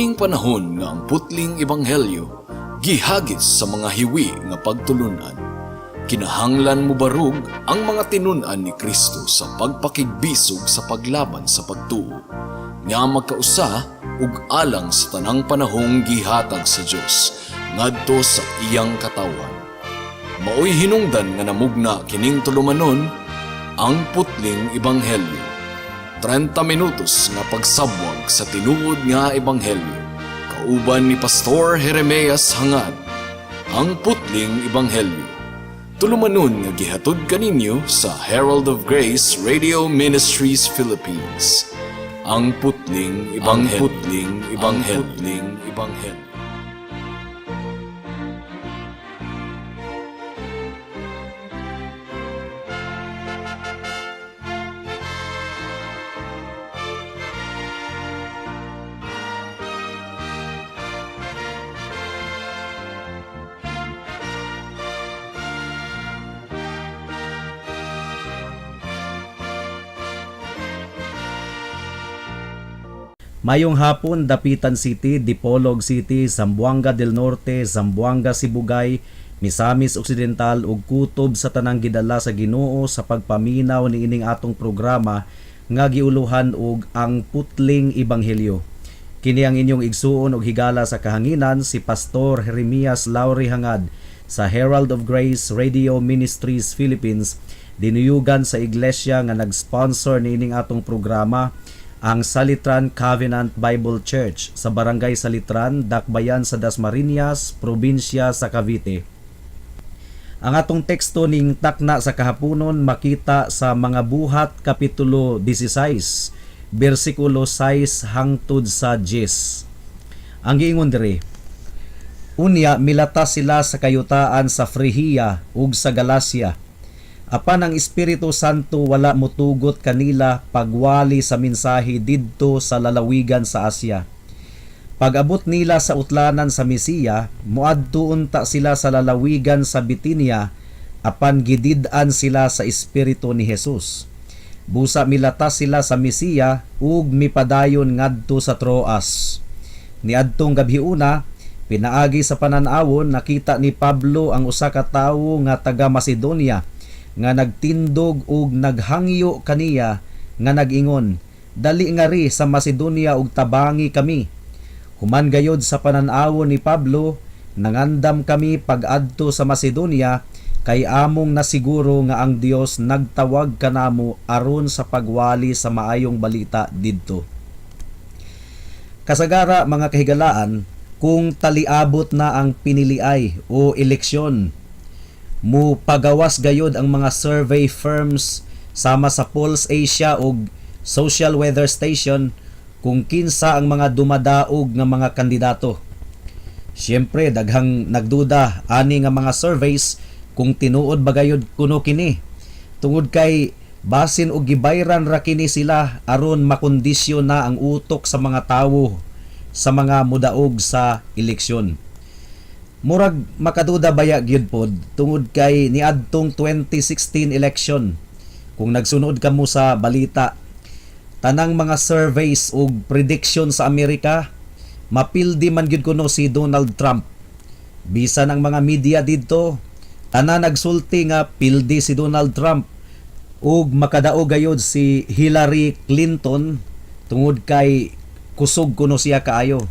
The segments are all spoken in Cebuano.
Kining panahon nga ang putling ebanghelyo gihagis sa mga hiwi nga pagtulunan. Kinahanglan mobarug ang mga tinun-an ni Kristo sa pagpakigbisog sa paglaban sa pagtuo nga magkausa ug alang sa tanang panahong gihatag sa Dios ngadto sa iyang katawhan. Maoy hinungdan nga namugna kining tulumanon, Ang Putling Ebanghelyo. 30 minutos nga pagsabwag sa tinuod nga ebanghelyo. Kauban ni Pastor Jeremias Hangad. Ang Putling Ebanghelyo. Tulumanon nga gihatod kaninyo sa Herald of Grace Radio Ministries Philippines. Ang Putling Ebanghelyo. Ang Putling Ebanghelyo. Ang Putling Ebanghelyo. Mayong hapon, Dapitan City, Dipolog City, Zamboanga del Norte, Zamboanga Sibugay, Misamis Occidental ug kutob sa tanang gidala sa Ginoo sa pagpaminaw niining atong programa nga giuluhan og Ang Putling Ebanghelyo. Kini ang inyong igsuon og higala sa kahanginan, si Pastor Jeremias Lauri Hangad sa Herald of Grace Radio Ministries Philippines, dinuyugan sa iglesia nga nag-sponsor niining atong programa, ang Salitran Covenant Bible Church sa Barangay Salitran, Dakbayan sa Dasmariñas, probinsya sa Cavite. Ang atong teksto ning takna sa kahaponon makita sa Mga Buhat Kapitulo 16, bersikulo 6 hangtod sa 10. Ang giingon diri, "Unya milata sila sa kayutaan sa Frigia ug sa Galacia. Apan ang Espiritu Santo wala motugot kanila pagwali sa mensahe didto sa lalawigan sa Asia. Pag-abot nila sa utlanan sa Misia, moadto unta sila sa lalawigan sa Bitinia, apan gidid-an sila sa Espiritu ni Jesus. Busa milatas sila sa Misia ug mipadayon ngadto sa Troas. Niadtong gabhiuna, pinaagi sa panan-awon, nakita ni Pablo ang usa ka tawo nga taga Macedonia nga nagtindog ug naghangyo kaniya nga nag-ingon, 'Dali ngari sa Macedonia ug tabangi kami.' Human gayod sa panan-awon ni Pablo, nangandam kami pag-adto sa Macedonia kay among nasiguro nga ang Dios nagtawag kanamo aron sa pagwali sa maayong balita didto." Kasagara, mga kahigalaan, kung taliabot na ang piniliay o eleksyon, mo pagawas gayod ang mga survey firms sama sa Pulse Asia ug Social Weather Station kung kinsa ang mga dumadaog nga mga kandidato. Siyempre, daghang nagduda ani nga mga surveys kung tinuod ba gayod kuno kini. Tungod kay basin og gibayran ra kini sila aron makondisyon na ang utok sa mga tawo sa mga mudaog sa eleksyon. Murag makaduda baya gyud pod tungod kay niadtong 2016 election, kung nagsunod kamo sa balita, tanang mga surveys ug prediction sa Amerika, mapildi man gyud kuno si Donald Trump. Bisan ang mga media didto, tanan nagsulti nga pildi si Donald Trump ug makadaog gayod si Hillary Clinton tungod kay kusog kuno siya kaayo.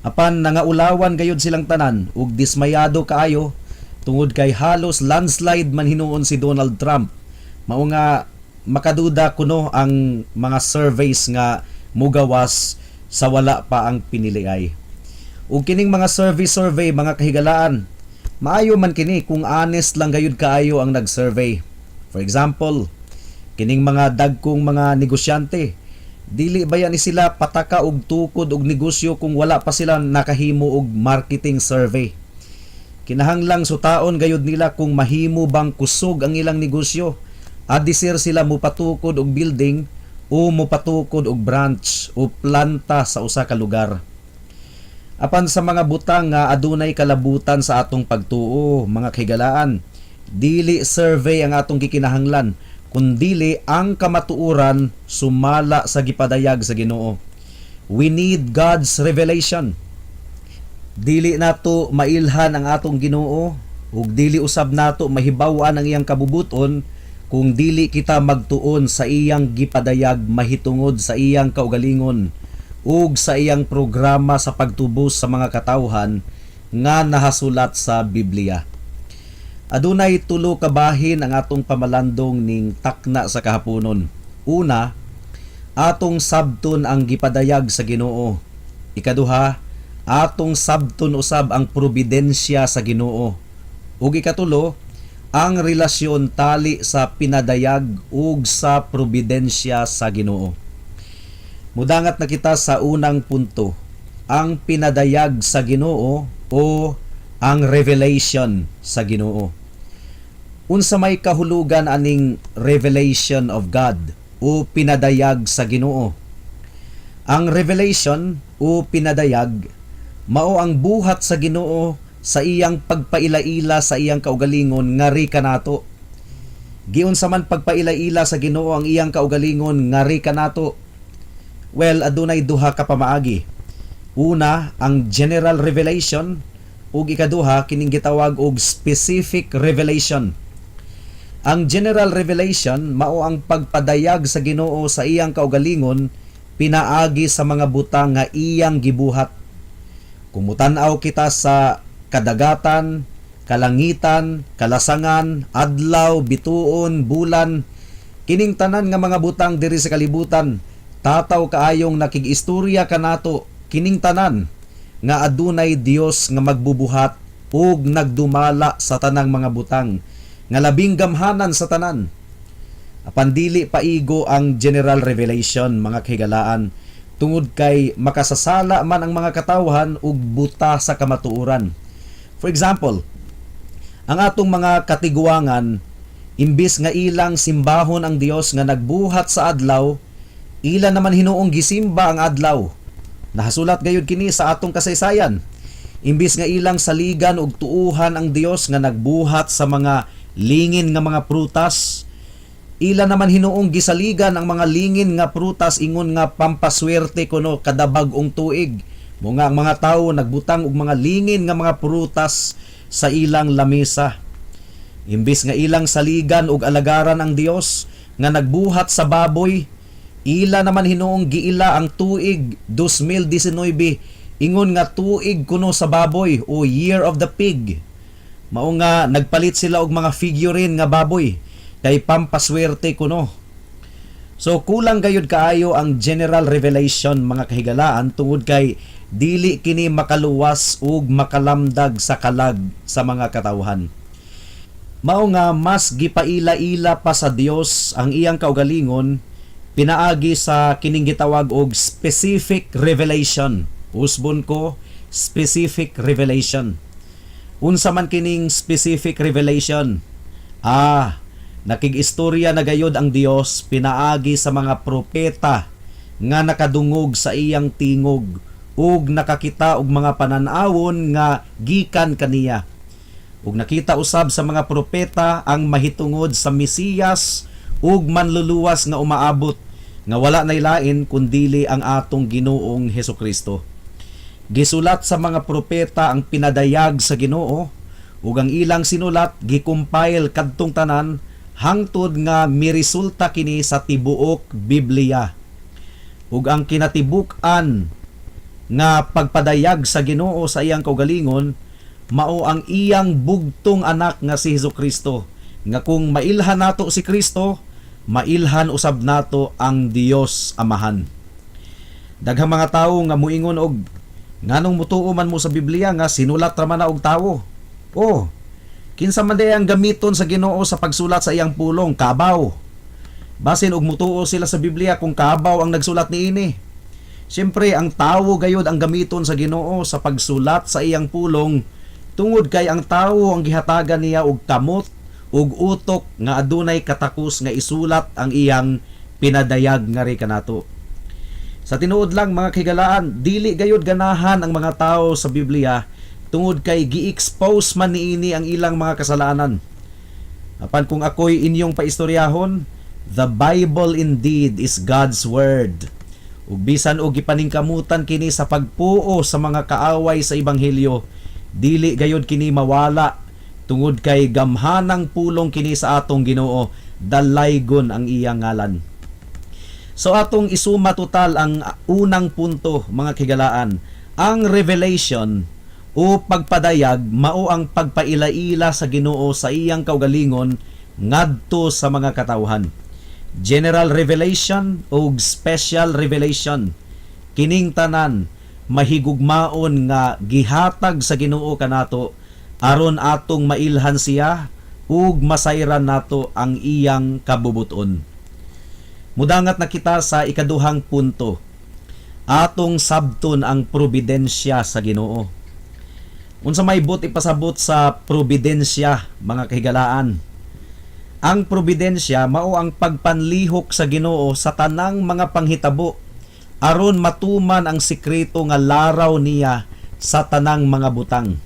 Apan nangaulawan gayud silang tanan ug dismayado kaayo tungod kay halos landslide man hinuon si Donald Trump. Mao nga makaduda kuno ang mga surveys nga mugawas sa wala pa ang piniliay. Ug kining mga survey survey, mga kahigalaan, maayo man kini kung honest lang gayud kaayo ang nag-survey. For example, kining mga dagkong mga negosyante, dili ba yan ni sila pataka og tukod og negosyo kung wala pa sila nakahimo og marketing survey? Kinahanglang sutaon gayud nila kung mahimo bang kusog ang ilang negosyo. Adisir sila mopatukod og building o mopatukod og branch o planta sa usa ka lugar. Apan sa mga butang nga adunay kalabutan sa atong pagtuo, mga kahigalaan, dili survey ang atong gikinahanglan, kundili ang kamatuoran sumala sa gipadayag sa Ginoo. We need God's revelation. Dili nato mailhan ang atong Ginoo ug dili usab nato mahibaw-an ang iyang kabubuton kung dili kita magtuon sa iyang gipadayag mahitungod sa iyang kaugalingon ug sa iyang programa sa pagtubos sa mga katawhan nga nahasulat sa Biblia. Adunay tulo ka bahin ang atong pamalandong ning takna sa kahaponon. Una, atong sabton ang gipadayag sa Ginoo. Ikaduha, atong sabton usab ang providensya sa Ginoo. Ug ikatulo, ang relasyon tali sa pinadayag ug sa providensya sa Ginoo. Mudangat na kita sa unang punto, ang pinadayag sa Ginoo o ang revelation sa Ginoo. Unsa may kahulugan aning revelation of God o pinadayag sa Ginoo? Ang revelation o pinadayag mao ang buhat sa Ginoo sa iyang pagpaila-ila sa iyang kaugalingon ngari kanato. Giunsa man pagpaila-ila sa Ginoo ang iyang kaugalingon ngari kanato? Well, adunay duha ka pamaagi. Una, ang general revelation, ug ikaduha, kining gitawag og specific revelation. Ang general revelation mao ang pagpadayag sa Ginoo sa iyang kaugalingon pinaagi sa mga butang nga iyang gibuhat. Kung mutan-aw kita sa kadagatan, kalangitan, kalasangan, adlaw, bituon, bulan, kining tanan nga mga butang diri sa kalibutan, tataw kaayong nakig-istorya kanato kining tanan nga adunay Dios nga magbubuhat ug nagdumala sa tanang mga butang nga labing gamhanan sa tanan. Apan dili paigo ang general revelation, mga kahigalaan, tungod kay makasasala man ang mga katawhan ug buta sa kamatuoran. For example, ang atong mga katiguangan, imbis nga ilang simbahon ang Dios nga nagbuhat sa adlaw, ila naman hinuong gisimba ang adlaw. Nahasulat gayud kini sa atong kasaysayan. Imbis nga ilang saligan og tuuhan ang Dios nga nagbuhat sa mga lingin nga mga prutas, ila naman hinuong gisaligan ang mga lingin nga prutas ingon nga pampaswerte kuno kada bag-ong tuig. Mao nga ang mga tawo nagbutang og mga lingin nga mga prutas sa ilang lamesa. Imbis nga ilang saligan og alagaran ang Dios nga nagbuhat sa baboy, ila naman hinuong giila ang tuig 2019 ingon nga tuig kuno sa baboy o Year of the Pig. Mao nga nagpalit sila og mga figurine nga baboy kay pampaswerte kuno. So kulang gayud kaayo ang general revelation, mga kahigalaan, tungod kay dili kini makaluwas ug makalamdag sa kalag sa mga katawhan. Mao nga mas gipaila-ila pa sa Dios ang iyang kaugalingon pinaagi sa kining gitawag og specific revelation. Usbon ko, specific revelation. Unsa man kining specific revelation? Nakig-istorya na gayod ang Dios pinaagi sa mga propeta nga nakadungog sa iyang tingog ug nakakita og mga panan-awon nga gikan kaniya. Ug nakita usab sa mga propeta ang mahitungod sa Mesiyas ug manluluwas nga umaabot nga wala nay lain kundili ang atong Ginoong Hesukristo. Gisulat sa mga propeta ang pinadayag sa Ginoo ug ang ilang sinulat gi-compile kadtong tanan hangtod nga miresulta kini sa tibuok Biblia. Ug ang kinatibuk-an nga pagpadayag sa Ginoo sa iyang kaugalingon mao ang iyang bugtong anak nga si Hesus Kristo, nga kung mailhan nato si Kristo, mailhan usab nato ang Dios Amahan. Daghang mga tawo nga muingon og nganong mutuo man mo sa Biblia nga sinulat ra man na og tawo. Oh, kinsa man diay ang gamiton sa Ginoo sa pagsulat sa iyang pulong? Kabaw. Basin og mutuo sila sa Biblia kung kabaw ang nagsulat niini. Siyempre, ang tawo gayod ang gamiton sa Ginoo sa pagsulat sa iyang pulong tungod kay ang tawo ang gihatagan niya og kamot ug utok nga adunay katakos nga isulat ang iyang pinadayag ngari kanato. Sa tinuod lang, mga kahigalaan, dili gayod ganahan ang mga tao sa Biblia tungod kay gi-expose man niini ang ilang mga kasalanan. Apan kung ako'y inyong paistoryahon, the Bible indeed is God's word. Ug bisan og gipaningkamutan kini sa pagpuo sa mga kaaway sa ebanghelyo, dili gayod kini mawala tungod kay gamhanang pulong kini sa atong Ginoo, dalaygon ang iyang ngalan. So atong isuma total ang unang punto, mga kahigalaan. Ang revelation o pagpadayag mao ang pagpaila-ila sa Ginoo sa iyang kaugalingon ngadto sa mga katawhan. General revelation o special revelation, kining tanan mahigugmaon nga gihatag sa Ginoo kanato aron atong mailhan siya ug masayran nato ang iyang kabubuton. Mudangat na kita sa ikaduhang punto. Atong sabton ang providensya sa Ginoo. Unsa may buot ipasabot sa providensya, mga kahigalaan? Ang providensya mao ang pagpanlihok sa Ginoo sa tanang mga panghitabo aron matuman ang sekreto nga laraw niya sa tanang mga butang.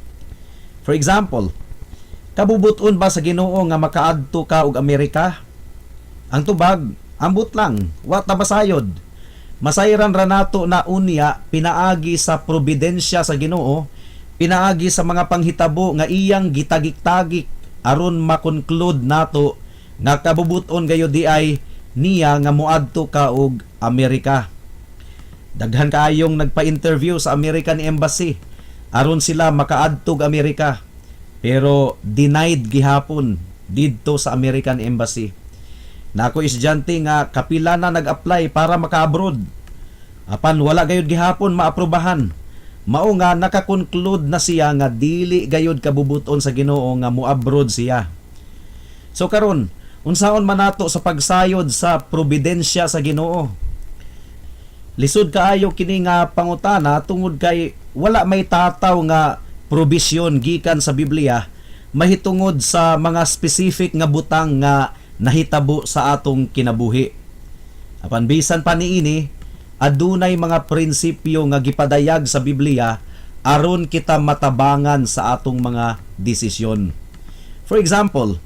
For example, kabubuton ba sa Ginoo nga makaadto ka og Amerika? Ang tubag, ambot lang, wa ta masayod. Masayran ra nato na unya pinaagi sa providensya sa Ginoo, pinaagi sa mga panghitabo nga iyang gitagik-tagik aron ma-conclude nato nga kabubuton gayud diay niya nga moadto ka og Amerika. Daghan kaayong nagpa-interview sa American Embassy aron sila makaadtog Amerika. Pero denied gihapon didto sa American Embassy. Naa koy estudyante nga kapila na nag-apply para maka-abroad. Apan wala gayud gihapon maaprubahan. Mao nga naka-conclude na siya nga dili gayud kabubuton sa Ginoo nga mo-abroad siya. So karon, unsaon man nato sa pagsayod sa providensya sa Ginoo? Lisod kaayo kini nga pangutana tungod kay wala may tataw nga probisyon gikan sa Biblia mahitungod sa mga specific nga butang nga nahitabo sa atong kinabuhi. Apan bisan pa niini, adunay mga prinsipyo nga gipadayag sa Biblia aron kita matabangan sa atong mga desisyon. For example,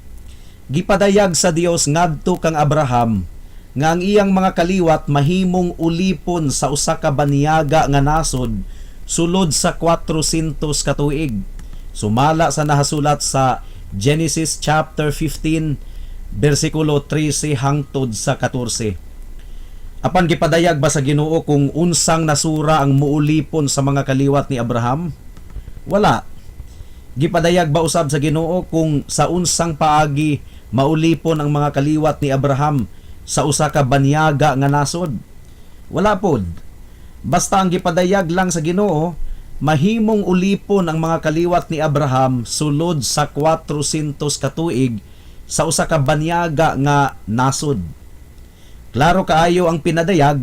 gipadayag sa Dios ngadto kang Abraham nga ang iyang mga kaliwat mahimong ulipon sa usa ka banyaga nga nasod sulod sa 400 ka tuig. Sumala sa nahasulat sa Genesis chapter 15 bersikulo 13 hangtod sa 14. Apan gipadayag ba sa Ginoo kung unsang nasura ang muulipon sa mga kaliwat ni Abraham? Wala. Gipadayag ba usab sa Ginoo kung sa unsang paagi maulipon ang mga kaliwat ni Abraham sa usa ka banyaga nga nasod? Wala pod. Basta ang gipadayag lang sa Ginoo, mahimong ulipon ang mga kaliwat ni Abraham sulod sa 400 ka tuig sa usa ka banyaga nga nasod. Klaro kaayo ang pinadayag,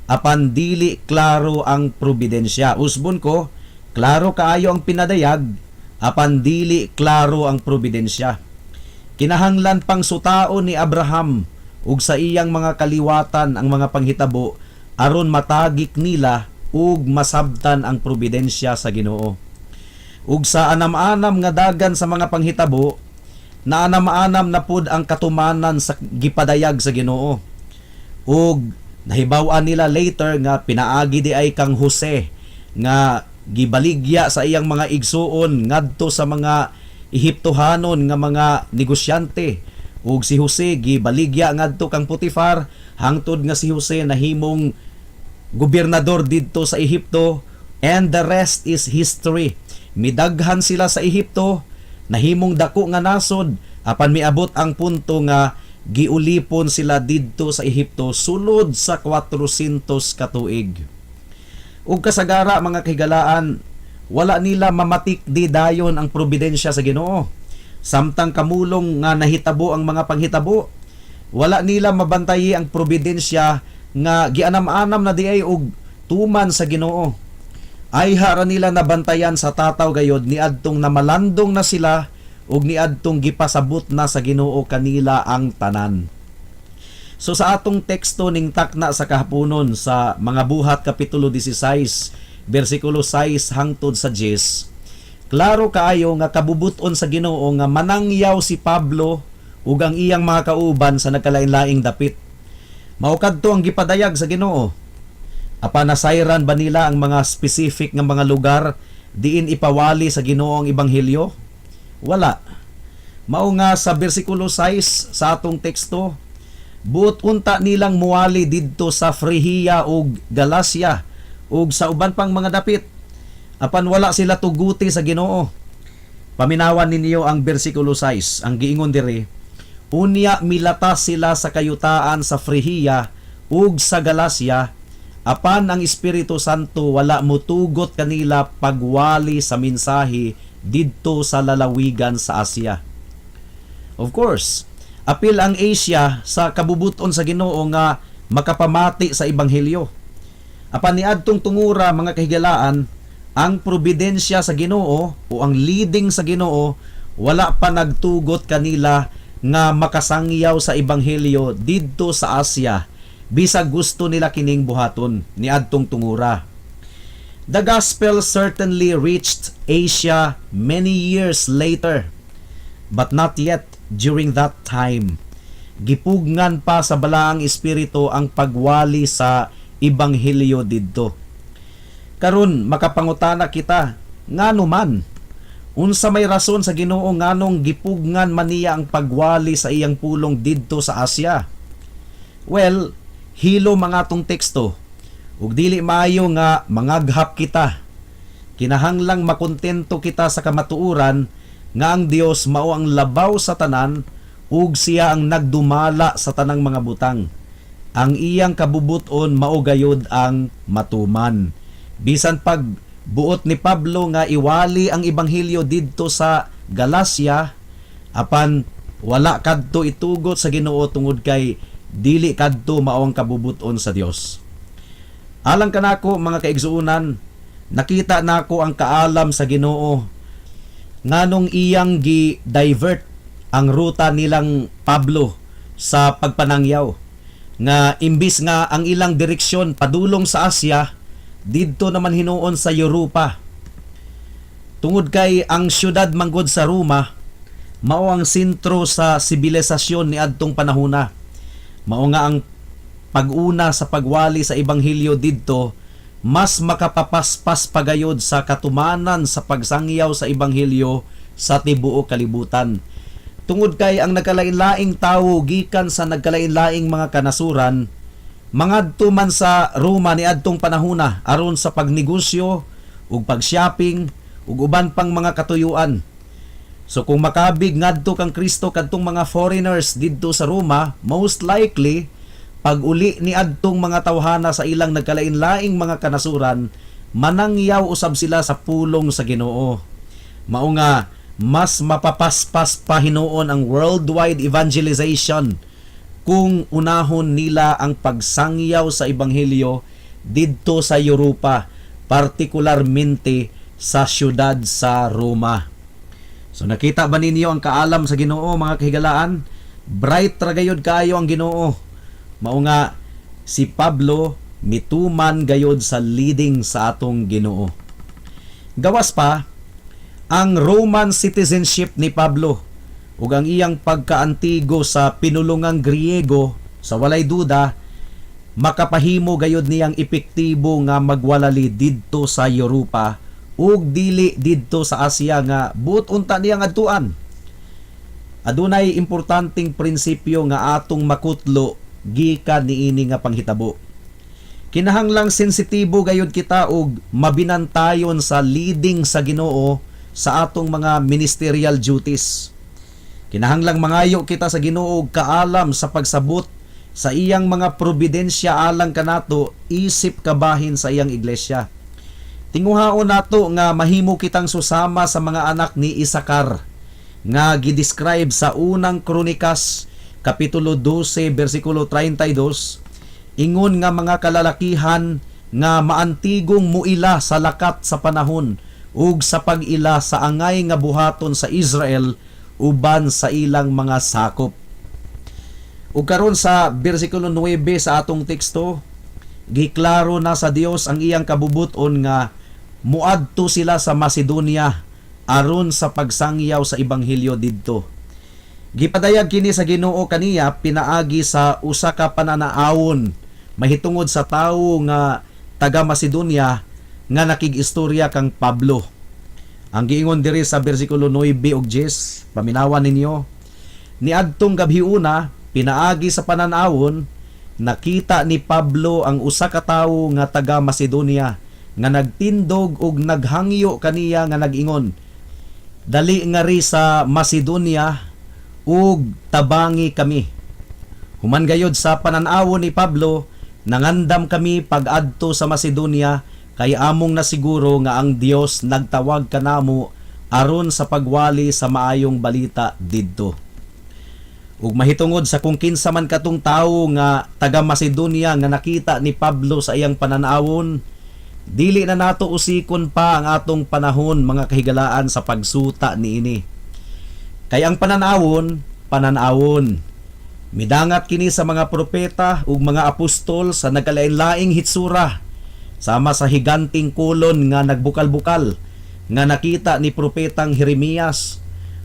apan dili klaro ang providensya. Usbon ko, klaro kaayo ang pinadayag, apan dili klaro ang providensya. Kinahanglan pang sutaon ni Abraham ug sa iyang mga kaliwatan ang mga panghitabo aron matagik nila ug masabtan ang providensya sa Ginoo. Ug sa anam-anam nga dagan sa mga panghitabo, na anam-anam na pud ang katumanan sa gipadayag sa Ginoo. Ug nahibaw-an nila later nga pinaagi diay kang Jose nga gibaligya sa iyang mga igsuon ngadto sa mga Ehiptohanon nga mga negosyante, ug si Jose gibaligya ngadto kang Potifar hangtod nga si Jose nahimong gobernador didto sa Ehipto, and the rest is history. Midaghan sila sa Ehipto, nahimong dako nga nasod, apan miabot ang punto nga giulipon sila didto sa Ehipto sulod sa 400 ka tuig. Ug kasagara, mga kahigalaan, wala nila mamatik di dayon ang providensya sa Ginoo. Samtang kamulong nga nahitabo ang mga panghitabo, wala nila mabantayi ang providensya nga gianam-anam na diay og tuman sa Ginoo. Ayha ra nila nabantayan sa tataw gayod niadtong namalandong na sila ug niadtong gipasabot na sa Ginoo kanila ang tanan. So sa atong teksto ning takna sa kahaponon sa Mga Buhat kapitulo 16 bersikulo 6 hangtod sa 10, klaro kaayo nga kabubuton sa Ginoo nga manangyaw si Pablo ug ang iyang mga kauban sa nagkalain-laing dapit. Mao kadto ang gipadayag sa Ginoo. Apan nasayran ba nila ang mga specific nga mga lugar diin ipawali sa Ginoo ang ebanghelyo? Wala. Mao nga sa bersikulo 6 sa atong teksto, buot unta nilang muwali didto sa Frigia ug Galacia ug sa uban pang mga dapit. Apan wala sila tuguti sa Ginoo. Paminawan ninyo ang bersikulo 6, ang giingon diri, "Unya milatas sila sa kayutaan sa Frigia ug sa Galacia, apan ang Espiritu Santo wala mutugot kanila pagwali sa mensahe didto sa lalawigan sa Asia." Of course, apil ang Asia sa kabubuton sa Ginoo nga makapamati sa ebanghelyo. Apan niadtong tungura, mga kahigalaan, ang providensya sa Ginoo o ang leading sa Ginoo wala pa nagtugot kanila nga makasangyaw sa ebanghelyo didto sa Asia bisag gusto nila kining buhaton niadtong tungura. The gospel certainly reached Asia many years later, but not yet during that time. Gipugngan pa sa Balaang Espiritu ang pagwali sa ebanghelyo didto. Karon makapangutana kita, ngano man? Unsa may rason sa Ginoo nganong gipugngan man niya ang pagwali sa iyang pulong didto sa Asia? Well, hilo mga atong teksto. Ug dili maayo nga mangaghap kita. Kinahanglang makontento kita sa kamatuoran nga ang Dios mao ang labaw sa tanan ug siya ang nagdumala sa tanang mga butang. Ang iyang kabubuton mao gayud ang matuman. Bisan pag buot ni Pablo nga iwali ang ebanghelyo didto sa Galacia, apan wala kadto itugot sa Ginoo tungod kay dili kadto mao ang kabubuton sa Dios. Alang kanako, mga kaigsuonan, nakita nako ang kaalam sa Ginoo nganong iyang gi-divert ang ruta nilang Pablo sa pagpanangyaw nga imbis nga ang ilang direksyon padulong sa Asia, didto naman hinuon sa Europa. Tungod kay ang syudad manggod sa Roma mao ang sentro sa sibilisasyon niadtong panahona. Mao nga ang pag-una sa pagwali sa ebanghelyo didto mas makapapaspas pagayod sa katumanan sa pagsangyaw sa ebanghelyo sa tibuok kalibutan. Tungod kay ang nagkalain-laing tawo gikan sa nagkalain-laing mga kanasuran mangadto man sa Roma niadtong panahona aron sa pagnegosyo ug pag-shopping ug uban pang mga katuyuan. So kung makabig ngadto kang Kristo kadtong mga foreigners didto sa Roma, most likely pag uli ni adtong mga tawhana sa ilang nagkalain-laing mga kanasuran, manangyaw usab sila sa pulong sa Ginoo. Mao nga mas mapapaspas pa hinuon ang worldwide evangelization kung unahon nila ang pagsangyaw sa ebanghelyo didto sa Europa, partikularmente sa syudad sa Roma. So nakita ba ninyo ang kaalam sa Ginoo, mga kahigalaan? Bright ra gayud kaayo ang Ginoo. Mao nga si Pablo mituman gayod sa leading sa atong Ginoo. Gawas pa ang Roman citizenship ni Pablo ug ang iyang pagkaantigo sa pinulungang Griego, sa walay duda makapahimo gayud niyang epektibo nga magwalali didto sa Europa ug dili didto sa Asia nga buot unta niyang adtuan. Adunay importanteng prinsipyo nga atong makutlo gikan niini nga panghitabo. Kinahanglang sensitibo gayud kita og mabinantayon sa leading sa Ginoo sa atong mga ministerial duties. Kinahanglang mangayo kita sa Ginoo og kaalam sa pagsabot sa iyang mga providensya alang kanato isip kabahin sa iyang iglesia. Tinguhaon nato nga mahimo kitang susama sa mga anak ni Isakar nga gidescribe sa Unang Kronikas kapitulo 12 bersikulo 32, ingon nga mga kalalakihan nga maantigong muila sa lakat sa panahon ug sa pag-ila sa angay nga buhaton sa Israel uban sa ilang mga sakop. Ug karon sa bersikulo 9 sa atong teksto, giklaro na sa Dios ang iyang kabubuton nga muadto sila sa Macedonia aron sa pagsangyaw sa ebanghelyo didto. Gipadayag kini sa Ginoo kaniya pinaagi sa usa ka pananaawon mahitungod sa tawo nga taga Macedonia nga nakig-istorya kang Pablo. Ang giingon diri sa bersikulo 9 ug 10, paminawan ninyo. Niadtong gabhiuna, pinaagi sa panan-awon, nakita ni Pablo ang usa ka tawo nga taga Macedonia nga nagtindog ug naghangyo kaniya nga nag-ingon, "Dali ngari sa Macedonia ug tabangi kami." Human gayod sa panan-awon ni Pablo, nangandam kami pag-adto sa Macedonia kay among nasiguro nga ang Dios nagtawag kanamo aron sa pagwali sa maayong balita didto. Ug mahitungod sa kung kinsa man katong tawo nga taga Macedonia nga nakita ni Pablo sa iyang panan-awon, dili na nato usikon pa ang atong panahon, mga kahigalaan, sa pagsuta niini. Kay ang panan-awon, panan-awon. Midangat kini sa mga propeta ug mga apostol sa nagkalain-laing hitsura, sama sa higanting kolon nga nagbukal-bukal nga nakita ni propetang Jeremias,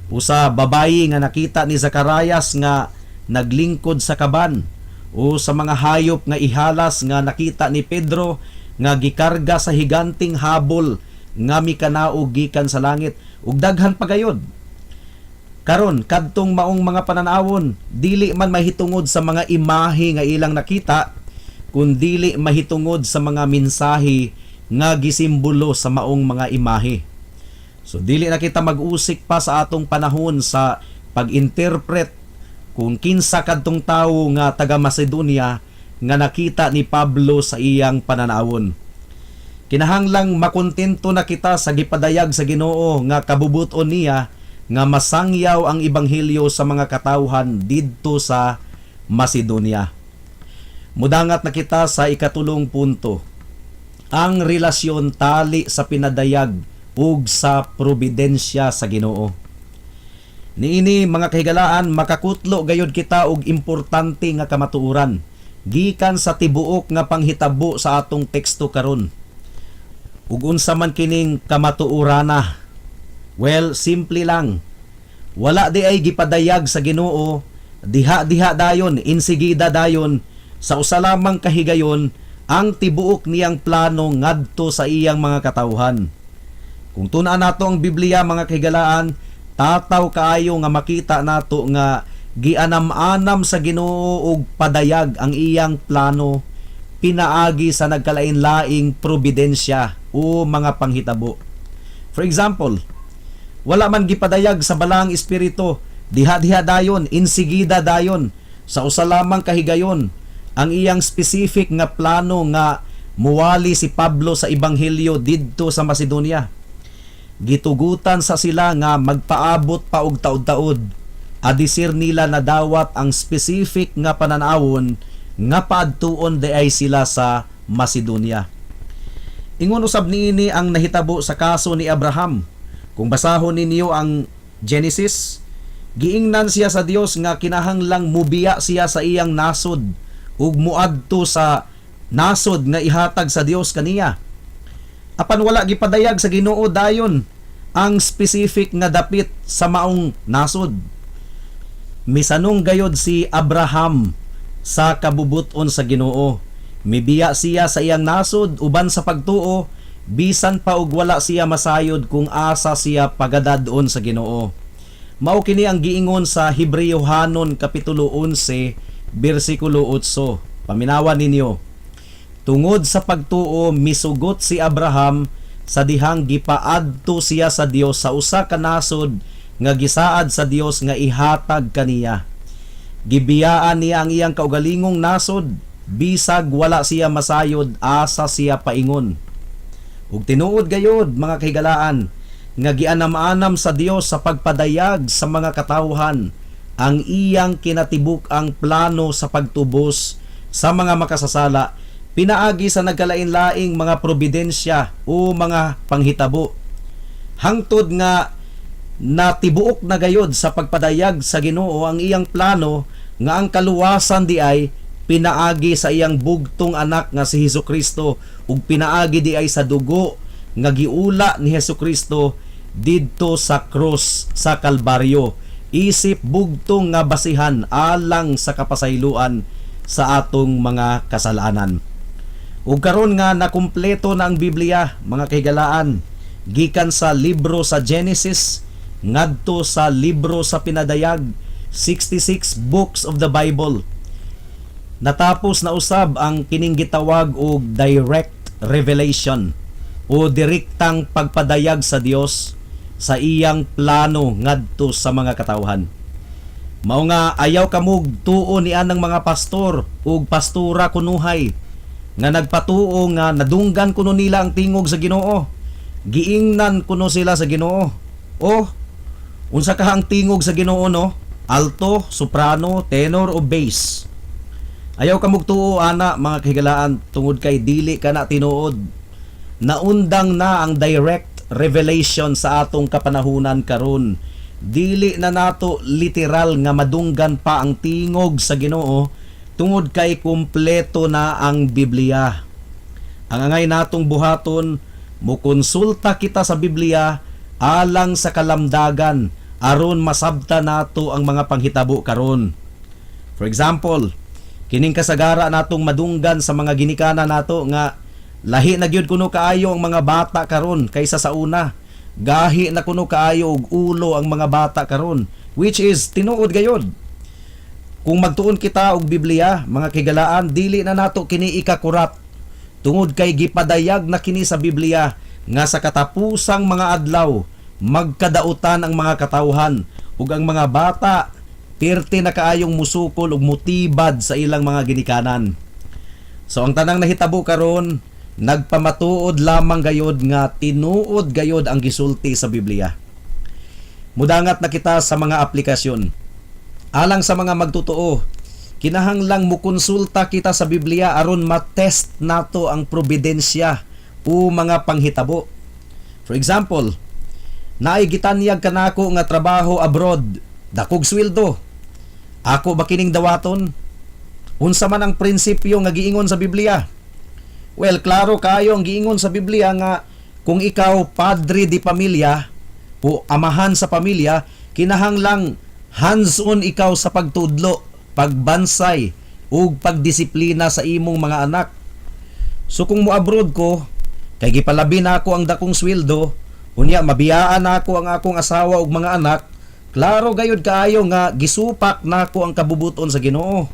o sa babayi nga nakita ni Zacarias nga naglingkod sa kaban, o sa mga hayop nga ihalas nga nakita ni Pedro nga gikarga sa higanting habol nga mikanaog gikan sa langit, ug daghan pa gayod. Karon, kadtong maong mga pananawon dili man mahitungod sa mga imahe nga ilang nakita, kundili mahitungod sa mga mensahe nga gisimbolo sa maong mga imahe. So dili na kita mag-usik pa sa atong panahon sa pag-interpret kung kinsa kadtong tawo nga taga Macedonia nga nakita ni Pablo sa iyang pananawon. Kinahanglang makontento na kita sa gipadayag sa Ginoo nga kabubuton niya nga masangyaw ang ebanghelyo sa mga katawhan didto sa Macedonia. Mudangat na kita sa ikatulong punto. Ang relasyon tali sa pinadayag ug sa providensya sa Ginoo. Niini, mga kahigalaan, makakutlo gayud kita og importante nga kamatuoran gikan sa tibuok nga panghitabo sa atong teksto karon. Ug unsa man kining kamatuorana? Well, simple lang. Wala diay gipadayag sa Ginoo diha-diha dayon, insigida dayon, sa usa lamang kahigayon ang tibuok niyang plano ngadto sa iyang mga katawhan. Kung tun-an nato ang Biblia, mga kahigalaan, tataw kaayo nga makita nato nga gianam-anam sa Ginoo og padayag ang iyang plano pinaagi sa nagkalain-laing providensya o mga panghitabo. For example, wala man gipadayag sa Balaang Espiritu diha-diha dayon, insigida dayon, sa usa lamang kahigayon ang iyang specific nga plano nga muwali si Pablo sa ebanghelyo didto sa Macedonia. Gitugutan sa sila nga magpaabot pa og taud-taud adisir nila nadawat ang specific nga pananawon nga paadtuon diay sila sa Macedonia. Ingon usab niini ang nahitabo sa kaso ni Abraham. Kung basahon ninyo ang Genesis, giingnan siya sa Dios nga kinahanglang mubiya siya sa iyang nasod ug muadto sa nasod nga ihatag sa Dios kaniya. Apan wala gipadayag sa Ginoo dayon ang specific nga dapit sa maong nasod. Misanong gayod si Abraham sa kabubuton sa Ginoo. Mibiya siya sa iyang nasod uban sa pagtuo, bisan pa og wala siya masayod kung asa siya pagadad-on sa Ginoo. Mao kini ang giingon sa Hebreohanon kapitulo 11 bersikulo 8. Paminawan ninyo. Tungod sa pagtuo, misugot si Abraham sa dihang gipaadto siya sa Dios sa usa ka nasod nga gisaad sa Dios nga ihatag kaniya. Gibiyaan niya ang iyang kaugalingong nasod bisag wala siya masayod asa siya paingon. Ug tinuod gayod, mga kahigalaan, nga gianam-anam sa Dios sa pagpadayag sa mga katawhan ang iyang kinatibuk-ang plano sa pagtubos sa mga makasasala pinaagi sa nagkalain-laing mga providensya o mga panghitabo. Hangtod nga natibuok na gayod sa pagpadayag sa Ginoo ang iyang plano nga ang kaluwasan diay pinaagi sa iyang bugtong anak nga si Hesus Kristo ug pinaagi diay sa dugo nga giula ni Hesus Kristo didto sa krus sa Kalbaryo isip bugtong nga basihan alang sa kapasayloan sa atong mga kasalanan. Ug karon nga nakumpleto na ang Biblia, mga kahigalaan, gikan sa libro sa Genesis ngadto sa libro sa Pinadayag, 66 books of the Bible. Natapos na usab ang kining gitawag og direct revelation o direktang pagpadayag sa Dios sa iyang plano ngadto sa mga katawhan. Mao nga ayaw kamog tuo ni anang mga pastor ug pastora kunuhay nga nagpatuo nga nadunggan kuno nila ang tingog sa Ginoo. Giingnan kuno sila sa Ginoo. O unsa ka ang tingog sa Ginoo, no? Alto, soprano, tenor o bass? Ayaw kamog tuo ana, mga kahigalaan, tungod kay dili ka na tinuod. Naundang na ang direct revelation sa atong kapanahunan karon. Dili na nato literal nga madunggan pa ang tingog sa Ginoo tungod kay kumpleto na ang Biblia. Ang angay natong buhaton, mokonsulta kita sa Biblia alang sa kalamdagan aron masabta nato ang mga panghitabo karon. For example, kining kasagara natong madunggan sa mga ginikanan nato nga lahi na gyud kuno kaayo ang mga bata karon kaysa sa una. Gahi na kuno kaayo og ulo ang mga bata karon, which is tinuod gayod. Kung magtuon kita og Biblia, mga kahigalaan, dili na nato kini ikakurat tungod kay gipadayag na kini sa Biblia nga sa katapusang mga adlaw magkadautan ang mga katawhan ug ang mga bata pirti na kaayong musukol ug mutibad sa ilang mga ginikanan. So ang tanang nahitabo karon nagpamatuod lamang gayod nga tinuod gayod ang gisulti sa Biblia. Mudangat na kita sa mga aplikasyon. Alang sa mga magtotoo, kinahanglang mukonsulta kita sa Biblia aron ma-test nato ang providensya o mga panghitabo. For example, naay gitanyag kanako nga trabaho abroad, dakog sweldo. Ako ba kining dawaton? Unsa man ang prinsipyo nga giingon sa Biblia? Well, klaro kayo ang giingon sa Biblia nga kung ikaw padre di pamilya o amahan sa pamilya, kinahanglang hands-on ikaw sa pagtudlo, pagbansay ug pagdisiplina sa imong mga anak. So kung mo-abroad ko, kay gipalabi na ako ang dakong sweldo, unya mabiyaan na ako ang akong asawa ug mga anak, klaro gayud kaayo nga gisupak nako ang kabubuton sa Ginoo.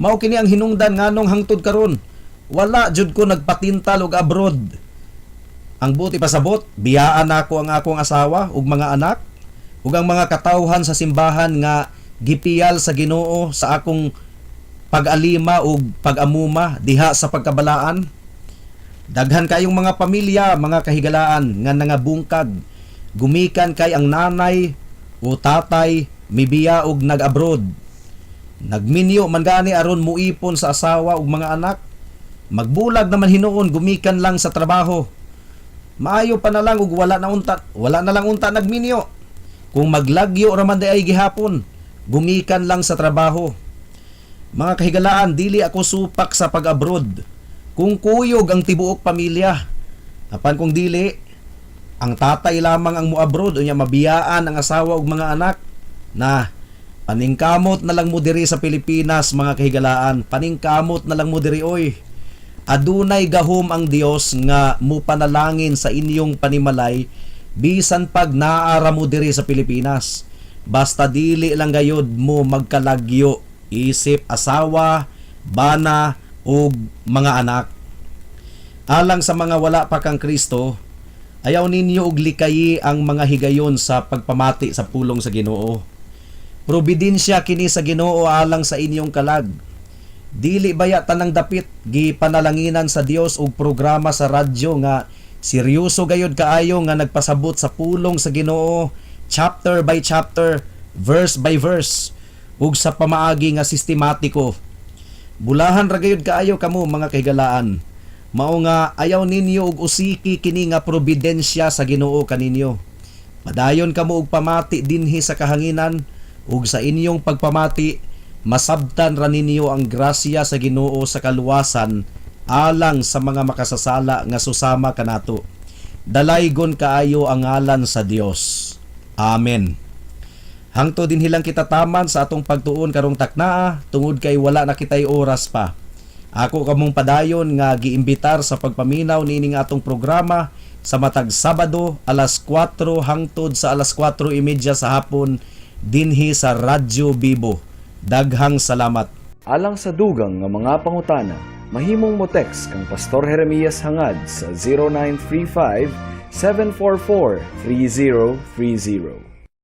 Mao kini ang hinungdan nganong hangtod karon wala jud ko nagpatintal og abroad. Ang buot ipasabot, biyaan nako ang akong asawa ug mga anak ug ang mga katawhan sa simbahan nga gipiyal sa Ginoo sa akong pag-alima ug pag-amuma diha sa pagkabalaan. Daghan kayong mga pamilya, mga kahigalaan, nga nangabungkag gumikan kay ang nanay o tatay mibiya og nag-abroad. Nagminyo man gani aron muipon sa asawa ug mga anak. Magbulag naman hinuon gumikan lang sa trabaho. Maayo pa na lang ug wala na lang unta nagminyo. Kung maglagyo ra man di ay gihapon, gumikan lang sa trabaho. Mga kahigalaan, dili ako supak sa pag-abroad kung kuyog ang tibuok pamilya. Apan kung dili, ang tatay lamang ang mo-abroad unya mabiyaan ang asawa ug mga anak na, paningkamot na lang mo diri sa Pilipinas, mga kahigalaan. Paningkamot na lang mo diri oy. Adunay gahom ang Dios nga mupanalangin sa inyong panimalay bisan pag naara mo diri sa Pilipinas. Basta dili lang gayod mo magkalagyo isip asawa, bana ug mga anak. Alang sa mga wala pa kang Kristo, ayaw ninyo og likayi ang mga higayon sa pagpamati sa pulong sa Ginoo. Providensya kini sa Ginoo alang sa inyong kalag. Dili baya tanang dapit gipanalanginan sa Dios og programa sa radyo nga seryoso gayod kaayo nga nagpasabot sa pulong sa Ginoo chapter by chapter, verse by verse ug sa pamaagi nga sistematiko? Bulahan ra gayud kaayo kamo, mga kahigalaan. Mao nga ayaw ninyo og usiki kini nga providensya sa Ginoo kaninyo. Padayon kamo og pamati dinhi sa kahanginan ug sa inyong pagpamati masabtan ra ninyo ang grasya sa Ginoo sa kaluwasan alang sa mga makasasala nga susama kanato. Dalaygon kaayo ang ngalan sa Dios. Amen. Hangtod dinhi lang kita taman sa atong pagtuon karong taknaa tungod kay wala na kitay oras pa. Ako kamong padayon nga giimbitar sa pagpaminaw niining atong programa sa matag Sabado, alas 4 hangtod sa alas 4:30 sa hapon dinhi sa Radyo Bibo. Daghang salamat. Alang sa dugang nga mga pangutana, mahimong mo text kang Pastor Jeremias Hangad sa 0935 744 3030.